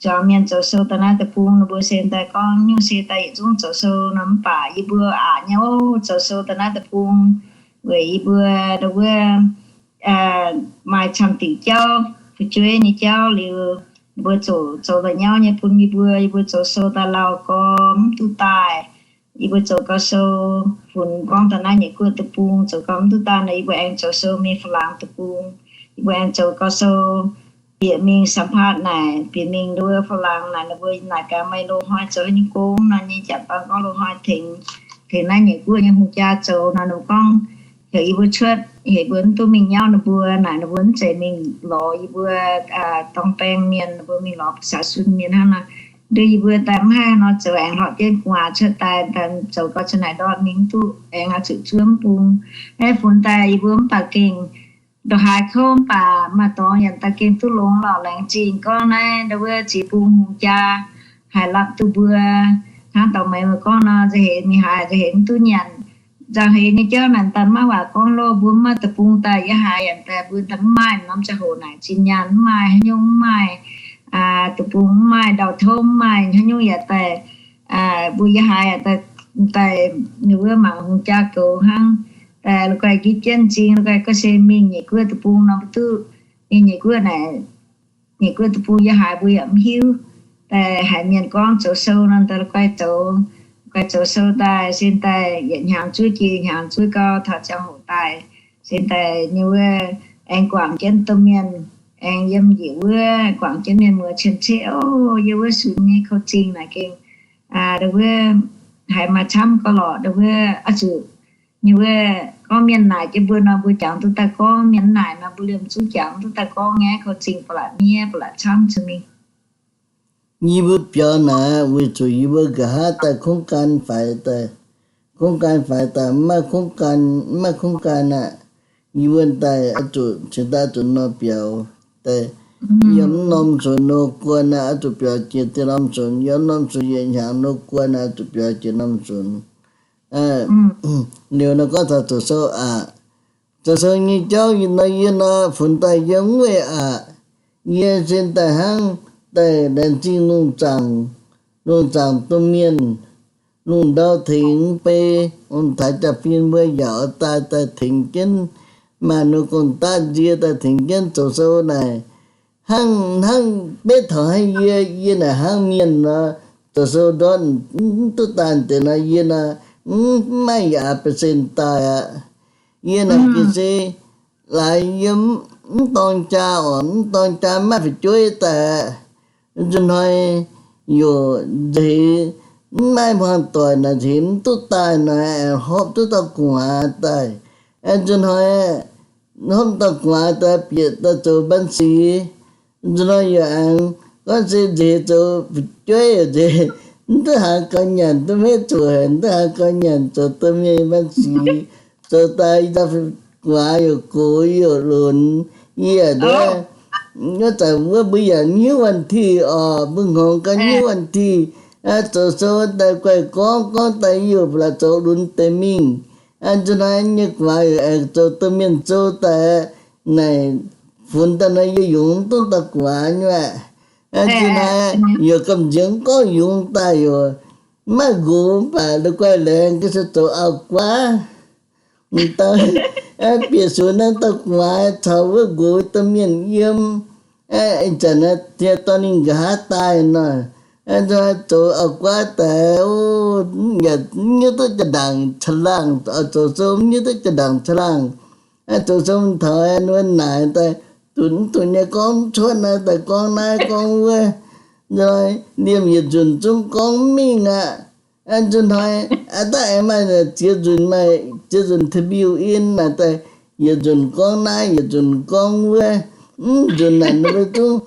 zuangx mienh zoux sou daaih naaiv deic-bung, ninh mbuo se daaih gorngv nyungc se daaih yietc zungv zoux sou nor, mv baac yie mbuo aqc nyei oc, zoux sou daaih naaiv deic-bung, weic yie mbuo ndau wuov maaih camv diuc jauv, fu'jueiv nyei jauv liuz, mbuo zoux, zoux la'nyauv nyei bun yie mbuo, yie mbuo zoux sou daaih lauh gorx mv duqv daaih. Yie mbuo zoux gau sou, funx gorngv daaih naaiv nyeic guoqv deic-bung zoux gau mv duqv daaih nor, yie mbuo aengx zoux sou mingh ฝรั่ง deic-bung. Yie mbuo aengx zoux gau sou bieqc mingh สัมภาษณ์ naaic, bieqc mingh nduov ฝรั่ง naaic, ninh mbuo naaic gaax meih loz-hnoi zoux haaix nyungc gong nor, nyei jangc dorn gorngv loz-hnoi tengx, tengx naaiv nyeic guoqv nyei hungh jaa zoux nor, ninh mbuo gorngv heuc yie mbuo cuotv, heuc yie mbuo mv duqv mingh nyauv ninh mbuo naaic, ninh mbuo mv zeiz mingh lorz yie mbuo dorng baeng mienh, ninh mbuo mingh lorz ประชาชน mienh hnangv nor. Nduov yie mbuo daaih mv haih nor, zoux aengx hlorpc jienv gu'nguaaz cuotv daaih, daaih zoux gau cin naaic ndortv mingh duqv aengx oix zuqc zuov mv bung. Aeqv, funx daaih yie mbuo mv baac gengh ndongc haaix kouv mv baac maaih dorngx yaac daaih gengh duqv longx lorqc. Laengz zingh gorngv naaiv ndau wuov ziex bung hungh jaa haiz lapc duqv mbuo hnangv dorh meih mbuo gorngv nor, nzauh heix mingh haaix nzauh heix mv duqv nyanc. Nzauh heix nyei jauv naaic daaih maiv waac gorngv loh, mbuo mv maaih deic-bung daaih yie haaix yaac daaih mbuo daaih mv maaih norm ziangh hoc naaic zinh nyaanh mv maaih, haaix nyungc mv maaih, deic-bung mv maaih, ndau-touv mv maaih, haaix nyungc yaac daaih mbuo yie haaix yaac daaih, daaih ninh wuov mangc hungh jaa goux hnangv. Daaih la'guaih nqi jienv m'zing, la'guaih gorngv se mingh nyeic guoqv deic-bung nor mbuo duqv, mingh nyeic guoqv naaic, nyeic guoqv deic-bung yie haaix mbuo yaac mv hiuv. Daaih haiz mienh gorngv zoux sou nor, daaih la'guaih zoux, la'guaih zoux sou daaih, sin daaih yietc hnyangx zuov jiex hnyangx zuov gau taux ziangh hoc daaih, sin daaih nyei wuov aengx guangc jienv domh mienh, aengx yiem njiec wuov guangc jienv mienh muoz cien-ceqv oc. Yie wuov sunx nyei kouv zingh naaic gengh ndau wuov haiz maaih camv gau lorqc. Ndau wuov oix zuqc nyei wuov gorngv mienh naaic jienv mbuo nor, mbuo jangx duqv daaih gorngv, mienh naaic nor mbuo liemh zungv jangx duqv daaih gorngv nyei. Kouv zingh ba'laqc miev ba'laqc camv cun mingh. Yie mbuo biaux naaic weic zuqc yie mbuo nqa'haav daaih โครงการ faix daaih, โครงการ faix daaih, mv maaih โครงการ, mv maaih โครงการ aqv. Yie mbuo daaih oix zuqc cingx daaih zuqc nor biaux daaih. Yiem mv norm nzunc nor guon naaic oix zuqc biaux jiex dieh norm nzunc, yiem norm nzunc yietc hnyangx nor guon naaic oix zuqc biaux jiex norm nzunc. Liuz nor gorngv taux zoux sou aqv. Zoux sou nyei jauv nor yie nor funx daaih yiem weic aqv. Yie sin daaih hnangv daaih laengz zingh lungh zaangc, lungh zaangc domh mienh, lungh ndau tengx mv bei, ong-taaix jaa-fin mbuo yaac oix daaih daaih tengx jienv, maaih ninh gong-daqv nzie daaih tengx jienv zoux sou naaic. Hnangv, hnangv beiv taux hnangv yie, yie naaic hnangv mienh nor, zoux sou ndortv mv duqv daaih deix nor, yie nor mv maaih yaac เปอร์เซ็นต์ daaih aqv. Yie naaic gengh se laaix yie mv dorng jaa oc, mv dorng jaa mv maaih fu'jueiv daaih aqv. Nzunc hnoi yaac nzeix mv maaih hmuangx doic naaic nzeix mv duqv daaih naaic, horpc duqv dauh gu'nguaaz daaih. Nzunc hnoi horpc dauh gu'nguaaz daaih bieqc daaih zoux บัญชี. Nzunc hnoi yaac aengx gorngv se nzeix zoux fu'jueiv nzeix, mv duqv haaix gau nyanc duqv maiv zuqc haic, mv duqv haaix gau nyanc zoux domh mienh บัญชี, zoux daaih i dauh gu'nguaaz yaac gox yaac lunx. Yie aqv, wuov zanc wuov mbuo yaac nyiuv วันที่ oc, mbuo hngongx gau nyiuv วันที่. Zoux sou daaih guaih gorngv, gorngv daaih yie yaac ba'laqc zoux lunx deix mingh. Nzunc hnoi nyei gu'nguaaz yaac aengx zoux domh mienh sou daaih naaic, funx daaih nor yie yungz mv duqv dauh gu'nguaaz nyei aqv. Nzunc hnoi yaac gamh nziex gorngv yungz daaih yaac maiv nqox, mv baac la'guaih laengz ga'sie zoux auv-guaav. M'dauh bieqc sux naaiv dauh gu'nguaaz caux wuov nqox domh mienh yiem, ih zanc naaiv tie dorh ninh nqa'haav daaih nor, zoux auv-guaav daaih, yaac mv hiuv duqv jaa-ndaangc caangh laangh, zoux sou mv hiuv duqv jaa-ndaangc caangh laangh. Zoux sou taux ninh mbuo naaic daaih, duqv, duqv nyei gorngv mv cuotv naaiv daaih gorngv naaiv gorngv wuov, liemh yietc nzunc zungv gorngv mv mingh aqv. Nzunc hnoi aqv, daaih aengx maaih ziex nzunc, maaih ziex nzunc ทะเบียน in naaic daaih, yietc nzunc gorngv naaiv, yietc nzunc gorngv wuov, mv nzunc naaic ninh mbuo zungv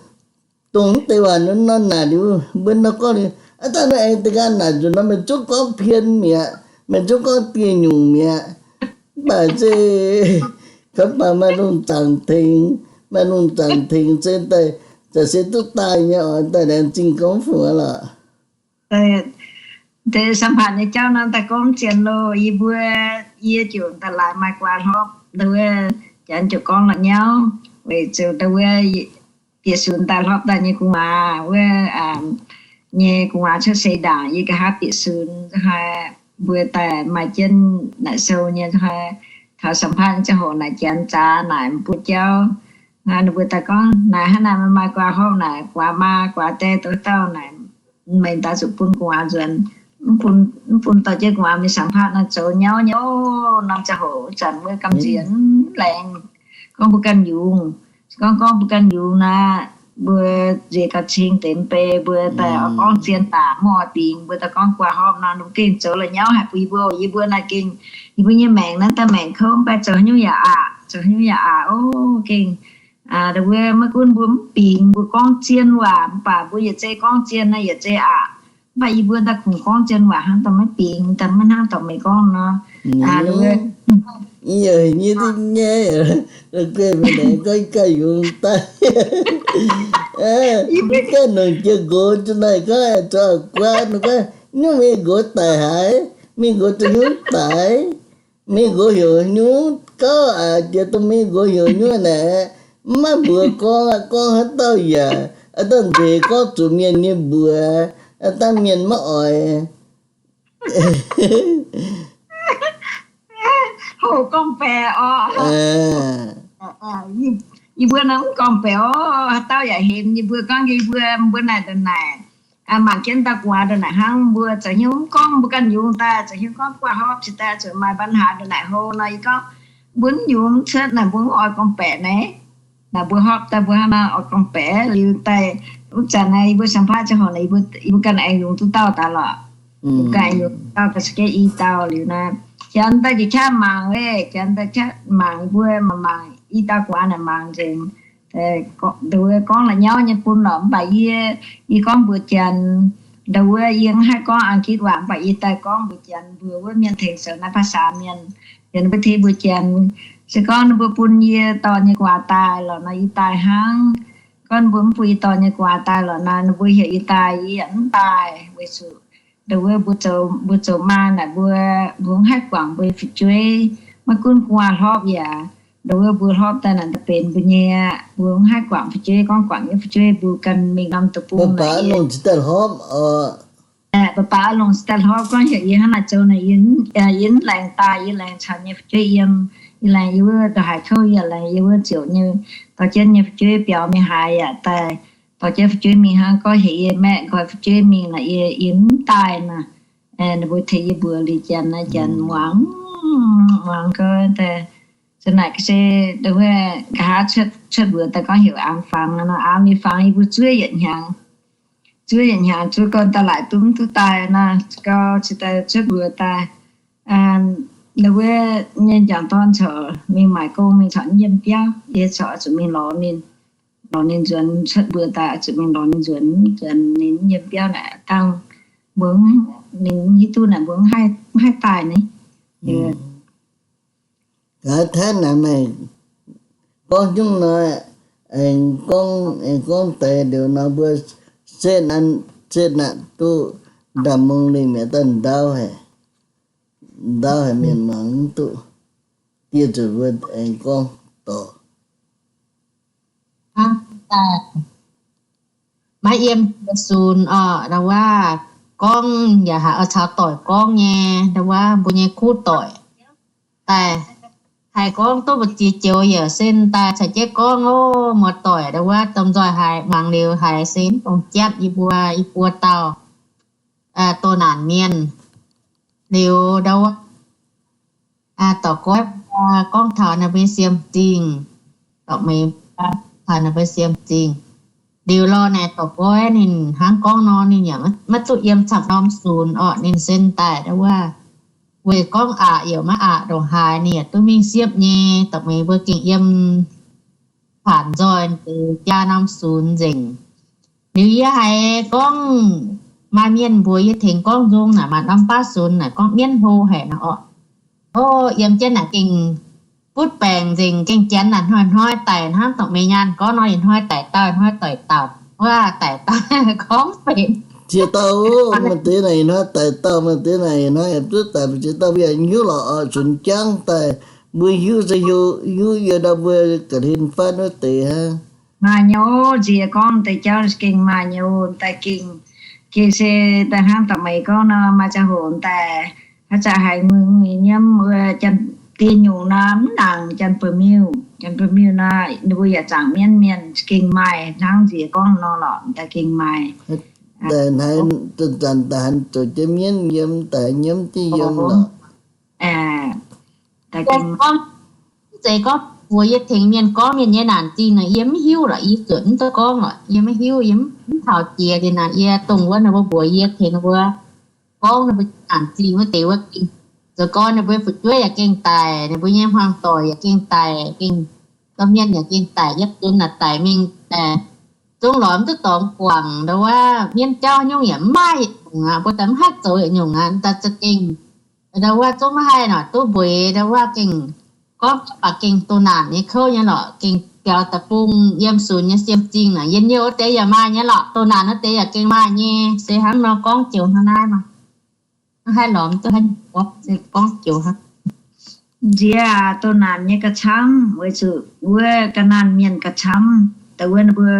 dongh mv deix waac nor naaic liuz, mbuo nor gorngv liuz, aqv, daaih nor aengx deix ganh naaic nzunc nor meih zungv gorngv pien mi'aqv, meih zungv gorngv dieh nyungc mi'aqv. Mv baac se kaux baac maaih lungh zaangc tengx, maaih lungh zaangc tengx se daaih, za'gengh duqv daaih nyei oc. Daaih laengz zingh gorngv fungc aqv lorqc. Deix สัมภาษณ์ nyei jauv nor daaih gorngv zien loh. Yie mbuo, yie ziouc daaih laaix maaih guaax hlopv, wuov janx ziouc gorngv la'nyauv, weic zuqc wuov bieqc sunx daaih hlopv daaih nyei gu'nguaaz, wuov nyei gu'nguaaz cuotv seix ndaangc, yie nqa'haav bieqc sunx hnoi, mbuo daaih maaih jienv naaic sou nyei hnoi, taux สัมภาษณ์ nyei ziangh hoc naaic janx zaax naaic mv buo jauv. Ninh mbuo daaih gorngv, Naaic hnangv naaic, meih maaih guaax horpc naaic, guaax maa guaax die douz dauh naaic, meih daaih zuqc bun gu'nguaaz nzuonx. Mv bun, mv bun dorh jienv gu'nguaaz mingh สัมภาษณ์ naaic, zoux nyauv nyauv norm ziangh hoc wuov zanc wuov gamh nziex mv laengz. Gorngv mbuo ganh yungz, gorngv, gorngv mbuo ganh yungz naaic, mbuo nziex gauh cing deix mv bei, mbuo daaih oix gorngv zien daaih mv oix bingx, mbuo daaih gorngv guaax horpc nor, ninh mbuo gengh zoux la'nyauv haic bun yie mbuo. Yie mbuo naaic gengh, yie mbuo nyei maengc naaiv daaih maengc kouv mv baac zoux haaix nyungc yaac aqc, zoux haaix nyungc yaac aqc. O, gengh, wuov maiv gunv mbuo mv bingx, mbuo gorngv zien waac mv baac mbuo yietc zei gorngv zien naaic yietc zei aqc. Mv baac yie mbuo daaih kungx gorngv zien waac hnangv dorh maiv bingx, daaih maiv hnangv dorh meih gorngv nor. Yie nyei duqv nyaiv, guei mingh naaic gorngv ganh yungz daaih. Ganh nongc jiex nqox naaic gorngv aengx zuqc guaax, ninh gorngv, nyungc mingh nqox daic haaix, mingh nqox duqv nyungc daic. Mingh nqox heuc nyungc gauh aqc, jiex dongh mingh nqox heuc nyungc naaic, mv maaih mbuox gorngv aqv, gorngv haaix dauh yaac, aa, dauh nzeix gorngv zuqc mienh nyei mbuox, aa, dangh mienh maiv oix. Hoc gorngv-baeqc oc. Yie mbuo nor mv gorngv-baeqc oc, haaix dauh yaac hemx yie mbuo gorngv yie mbuo, mbuo naaic ndongc naaic. Mangc jienv dauh gu'nguaaz ndongc naaic hnangv, mbuo zoux hnyouv mv gorngv mbuo ganh yungz daaih, zoux hnyouv gorngv guaax horpc cingx daaih zuqc maaih ปัญหา ndongc naaic hlo nor, yie gorngv mbuo mv yungz mv cuotv naaic, mbuo mv oix gorngv-baeqc naaiv. Naaic mbuo horpc daaih mbuo hnangv naaic oix gorngv-baeqc liuz daaih, wuov zanc naaic yie mbuo สัมภาษณ์ ziangh hoc naaic, yie mbuo ganh aengx yungz duqv dauh daaih lorqc. Yie mbuo ganh aengx yungz duqv dauh daaih, se gengh i dauh liuz naaiv. Janx daaih jiex qaqv mangc, janx daaih qaqv mangc, yie mbuo mangc mangc i dauh gu'nguaaz naaic mangc nzengc. Nduov gorngv la'nyauv nyei bun lorqc, mv baac yie, yie gorngv mbuox janx, nduov yie mv haih gorngv อังกฤษ waac, mv baac yie daaih gorngv mbuox janx mbuox wuov mienh tengx zoux naaiv ภาษา mienh. Yie mbuo tengx mbuox janx, se gorngv ninh mbuo bun yie dorh nyei guaax daaih lorqc nor, yie daaih hnangv. Gorngv ninh mbuo mv bun yie dorh nyei guaax daaih lorqc nor, ninh mbuo heuc yie daaih, yie yaac mv daaih, weic zuqc nduov mbuo zoux, mbuo zoux maa naaic mbuo, mbuo mv haih guangc mbuo nyei fu'jueiv. Maiv gunv gu'nguaaz hlorpv yaac, nduov mbuo hlorpv daaih naaic daaih benx mbuo nyei aqv. Mbuo mv haih guangc fu'jueiv, gorngv guangc nyei fu'jueiv mbuo ganh mingh norm deic-bung naaic. Baac baac longc daaih hlorpv gorngv heuc yie hnangv naaic zoux naaic, yie mv laengz daaih, yie laengz caux nyei fu'jueiv yiem. Yie laengz yie wuov ndongc haaix kouv, yie laengz yie wuov ziouc nyei, dorh jienv nyei fu'jueiv biaux mingh haaix yaac daaih, dorh jienv fu'jueiv mingh hnangv. Gorngv heuc yie maeqv nqoi fu'jueiv mingh naaic, yie, yie mv daaih naaic. Ninh mbuo tengx yie mbuox liuz janx naaic, janx muangx, muangx gau daaih. Zanc naaic se wuov nqa'haav cuotv mbuox daaih gorngv heuc aamx fangx nor, aamx liuz fangx yie mbuo zuov yietc hnyangx. Zuov yietc hnyangx, zuov gau daaih laaic duqv mv duqv daaih nor, gau cingx daaih cuotv mbuox daaih, wuov nyei njang-dorn corc mingh maaic gong, mingh corc mv yiem biauv, yie corc zuqc mingh lorz ninh, lorz ninh nzuonx. Cuotv mbuox daaih zuqc mingh lorz ninh nzuonx, nzuonx ninh mv yiem biauv naaic dangh, mbuo, ninh hiuv duqv naaic mbuo mv haih daaih ni. Gaax taav naaic meih gorngv nyungc nor, aengx gorngv, aengx gorngv deix liuz nor mbuo setv, setv naaic duqv ndaamv-mungz lingh mi'aqv, daaih ndaauv haic, ndaauv haic mienh muangx mv duqv. Dieh zuqc mbuo aengx gorngv dorc. Maiv yiem sunx orqc, ndau wuov gorngv yaac haiz oix caux doic gorngv nyei, ndau wuov mbuo nyei kuv doic daaih, haih gorngv duqv mbu'ziex joux yaac sen daaih caux jienv gorngv oc. Muoz-doic ndau wuov domh nzoih haiz muangx liuz haiz se mv dongh jatv yie mbuo, yie mbuo dauh doh naanc mienh. Liuz ndau wuov dorc goiv gorngv taux ninh mbuo nyei siem zingh, dorc meix taux ninh mbuo siem zingh. Liuz lorh naaic dorc goiv ninh hnangv gorngv nor, ninh yaac maiv duqv yiem camv norm sunx orqc, ninh sen daaih ndau wuov weic gorngv aqc yaac maiv aqc ndongc haaix, ninh yaac duqv mingh siepv nyei. Dorc meix mbuo gengh yiem paanc nzoih deix jaa norm sunx nzengc. Liuz yie haiz gorngv maaih mienh mbuox yie tengx gorngv nzung naaic maaih norm baav sunx naaic gorngv mienv hlo haic nor orqc. O, yiem jienv naaic gengh butv baengc nzengc, gengh janx naaic hnoi-hnoi daic hnangv dorc meix nyaanh gorngv nor, ih hnoi daic dauh, ih hnoi daic dauh, wuov daic dauh gorngv benx ziex dauh. Maaih deix naaic ih hnoi daic dauh, maaih deix naaic ih hnoi yaac duqv daic, ziex dauh mbuo yaac hiuv lorqc oc, zunc jangv daaih. Mbuo hiuv se hiuv, hiuv yie ndau mbuo ga'hlen fatv wuov deix hnangv. Maaih nyei oc, nziex gorngv deix jauv gengh maaih nyei oc, daaih gengh, gengh se daaih hnangv dorc meix gorngv nor, maaih ziangh hoc daaih haaix zanc haiz nguiz-nguiz nyiemv wuov, janx diex nyungc nor mv nangc Janx-Ba'miuh. Janx-Ba'miuh nor ninh mbuo yaac zaangc mienv mienh gengh maaih hnangv nziex gorngv nor lorqc, daaih gengh maaih. Daaih hnaaiv zanc-zanc daaih hanc zoux jienv mienv yiem, daaih nyiemv jienv yiem lorqc. Gorngv, mv zeiz gorngv mbuox yie tengx mienh gorngv mienh nyei naanc zingh naaic, yie mv hiuv lorqc, yie zuotc mv duqv gorngv lorqc, yie mv hiuv, yie mv taux jiex liuz naaic, yie dongh wuov ninh mbuo mbuox yie tengx ninh mbuo gorngv ninh mbuo naanc zingh wuov deix wuov gengh, zoux gorn ninh mbuo fu'jueiv yaac gengh daic, ninh mbuo nyei hmuangx doic yaac gengh daic, gengh domh mienh yaac gengh daic, yiem zunx naaic daic mingh, zungv lorz mv duqv dorngx guangc, ndau wuov mienv jauv nyungc yaac mv maaih yietc nyungc aqv, mbuo daaih mv haih zoux yietc nyungc aqv, daaih za'gengh ndau wuov zungv mv haih nor duqv mbueix, ndau wuov gengh gorngv baac gengh doh naanc nyei kouv nyei lorqc, gengh biaux deic-bung yiem sunx nyei siem zingh naaic, njien-youh wuov deix yaac maaih nyei lorqc, doh naanc wuov deix yaac gengh maaih nyei. Se hnangv nor gorngv joux hnangv naaiv maah. Mv haih lorz duqv haaix nyungc gorngv, se gorngv joux hnangv. Nziex aac, doh naanc nyei ga'camv, weic zuqc wuov ga'naanh mienh ga'camv, da'wuov ninh mbuo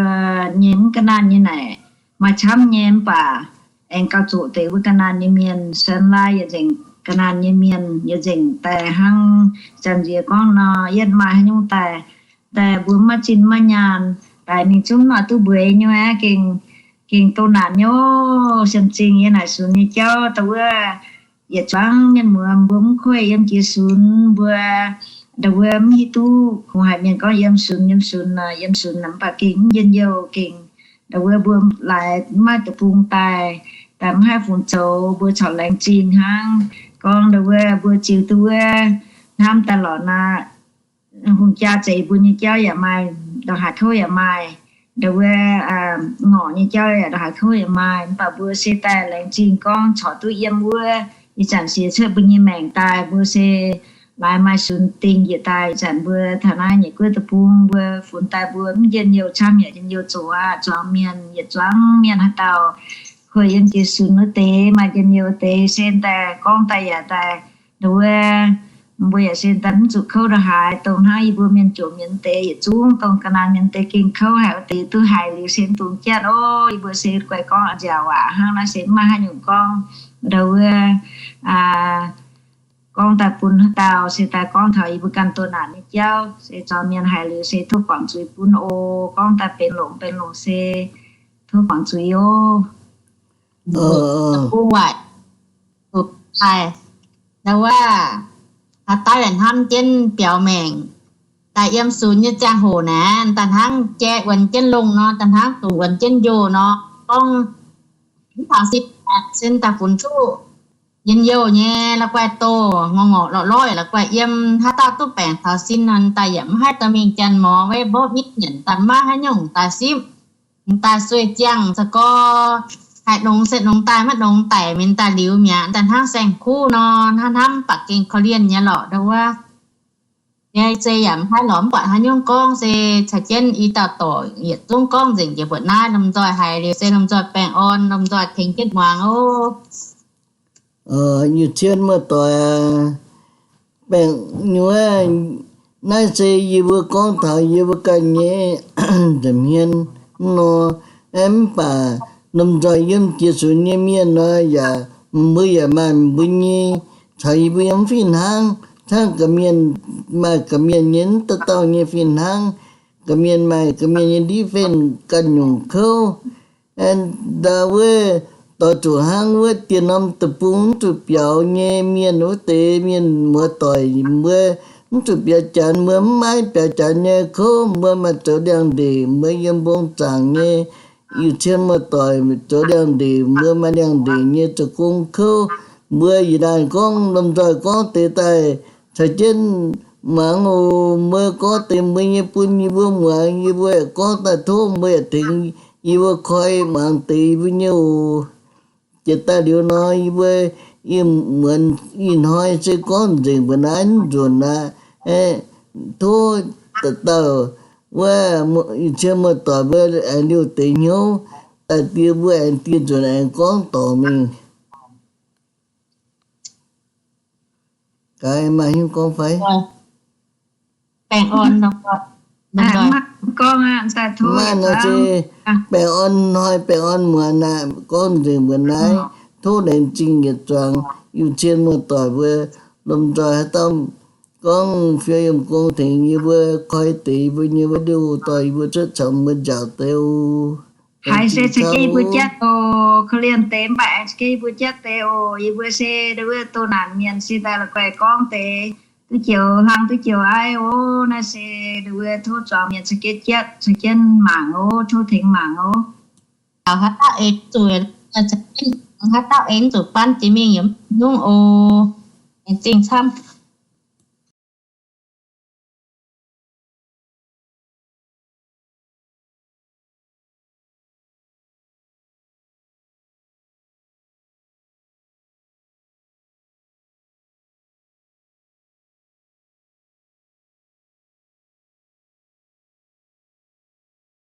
nyei mv ga'naanh nyei naaic maaih camv nyei, mv baac aengx gauh zoqc deix wuov ga'naanh nyei mienh, sen lai yietc nzengc ga'naanh nyei mienh yietc nzengc daaih hnangv zanc nziex gorngv nor, yietv maaih haaix nyungc daaih, daaih mbuo maiv zinh maiv nyaanh, daaih mingh zungv oix duqv mbueix nyei aqv, gengh, gengh doh naanc nyei. Sienx zingh yie naaic sunx nyei jauv da'wuov yietc zuangx mienh muoz mbuo mv kueih yiem jiex sunx mbuo, da'wuov mv hiuv duqv kungx haic mienh gorngv yiem sunx, yiem sunx, yiem sunx, mv baac gengh mv njien-youh gengh. Da'wuov mbuo laaix maiv deic-bung daaih, daaih mv haih fungx zoux, mbuo corc laengz zingh hnangv. Gorngv da'wuov mbuo ziux duqv wuov hnamv daaih lorqc naaic, hungh jaa zeix mbuo nyei jauv yaac maaih, ndongc haaix kouv yaac maaih, da'wuov ngorc nyei jauv yaac ndongc haaix kouv yaac maaih, mv baac mbuo se daaih laengz zingh gorngv corc duqv yiem wuov. Ih zanc siec cuotv mbuo nyei maengc daaih, mbuo se laaix maaih sunx dingh njiec daaih. Ih zanc mbuo taux naaiv nyei guoqv deic-bung mbuo funx daaih mbuo mv njien-youh camv yaac njien-youh zoqc aqv. Zuangx mienh yietc zuangx mienh haaix dauh kueih yiem jiex sunx wuov deix maaih njien-youh deix se daaih gorngv daaih yaac daaih, da'wuov mbuo yaac se daaih mv zuqc kouv ndongc haaix. Dongh hnangv yie mbuo mienh jomc mienh deix yietc zungv dongh ga'naanh mienh deix gengh kouv haic wuov deix duqv haiz liuz se mv dungx jatv oc. Yie mbuo se guai gorngv nziaauc waac hnangv naaiv se mv maaih haaix nyungc gorngv. Da'wuov gorngv daaih bun haaix dauh se daaih gorngv taux yie mbuo ganh doh naanc nyei jauv se zuangx mienh haiz liuz se tov guangc zuiz bun oc. Gorngv daaih benx longx benx longx se tov guangc zuiz oc. Bung waaic, daaih, ndau wuov, haaix dauh yaac hnamv jienv biaux maengc daaih yiem sunx nyei ziangh hoc naaic, daaih hnangv jai wuonx jienv longh nor, daaih hnangv dungz wuonx jienv njoh nor, gorngv mv taux sin, sin daaih funx duqv njien-youh nyei la'guaih doh, ngorc ngorc lorqc lorqc la'guaih yiem. Haaix dauh duqv baengc taux sin nor, daaih yaac mv haih dorh mingh janx-morz, weiv mborqv nyietv nyanc, daaih maiv haaix nyungc daaih sipv, daaih sueih ziangh za'gorn, haih nongx se nongx daaih, maiv nongx daic mingh daaih liuz mi'aqv. Daaih hnangv saeng-kuv nor, hnangv hnamv baac gengh korv-lienh nyei lorqc ndau wuov. Yie se yaac mv haih lorz mv buatc haaix nyungc gorngv, se caux jienv i dauh dorc yietc zungv gorngv nzengc njiec mbuoqc naaiv. Lomh nzoih haiz liuz se lomh nzoih baengh orn, lomh nzoih tengx jienv muangx oc. Yiuh cien muoz-doic aac, baengh nyuoz, naaiv se yie mbuo gorngv taux yie mbuo ganh nyei nza'hmien nor, mv baac lomh nzoih yiem jiex sunx nyei mienh nor yaac, mbuo yaac maaih mbuo nyei, caux yie mbuo yiem fih hnangv, camv ga'mienh maaih ga'mienh nyei mv dauh dauh nyei fih hnangv, ga'mienh maaih ga'mienh nyei ndiqv fen ganh nyungc kouv. Ndau wuov doix zuqc hnangv wuov dieh norm deic-bung mv zuqc biaux nyei mienh wuov deix mienh muoz-doic mbuo, mv zuqc biaux janx, mbuo mv maaih biaux janx nyei kouv, mbuo maaih zoux liangx-ndeic, mbuo yiem mbong zaangc nyei. Yiuh cien muoz-doic zoux liangx-ndeic, mbuo maaih liangx-ndeic nyei zoux gong kouv. Mbuo ih ndaangc gorngv lomh nzoih gorngv deix daaih caux jienv muangx oc. Mbuo gorngv deix mbuo nyei bun yie mbuo muangx, yie mbuo gorngv daaih tov mbuo yaac tengx yie mbuo koi muangx deix yie mbuo nyei oc. Jiex daaih liuz nor, yie mbuo ih muonz ih hnoi se gorngv nzengc mbuo naaiv nzunc aqv. Tov dauh dauh wuov, yiuh cien muoz-doic mbuo aengx liouh deix hnyouv daaih, die mbuo aengx die nzunc aengx gorngv dorc mingh. Gaax maaih hnyouv gorngv fai? Maaih nor se baengh orn hnoi baengh orn muonz aqv, gorngv nzengc mbuo naaiv. Tov laengz zingh yietc zuangx yiuh cien muoz-doic mbuo, lomh nzoih haaix dauh gorngv fiev yiem gong tengx yie mbuo koi deix yie mbuo nyei wuov diuh dorh yie mbuo cuotv caux mbuo nziaauc deix oc. Haiz se za'gengh yie mbuo jatv oc. Korv-lienh deix mv baac aengx za'gengh yie mbuo jatv deix oc. Yie mbuo se nduov wuov doh naanc mienh se daaih la'guaih gorngv deix duqv joux hlang duqv joux aiv oc. Naaiv se nduov wuov tov zuangx mienh caux jienv jatv caux jienv mangc oc. Tov tengx mangc oc. Taux haaix dauh eix zuqc, haaix dauh eix zuqc ban jiex mingh yiem nyungc oc. Aengx zingh camv.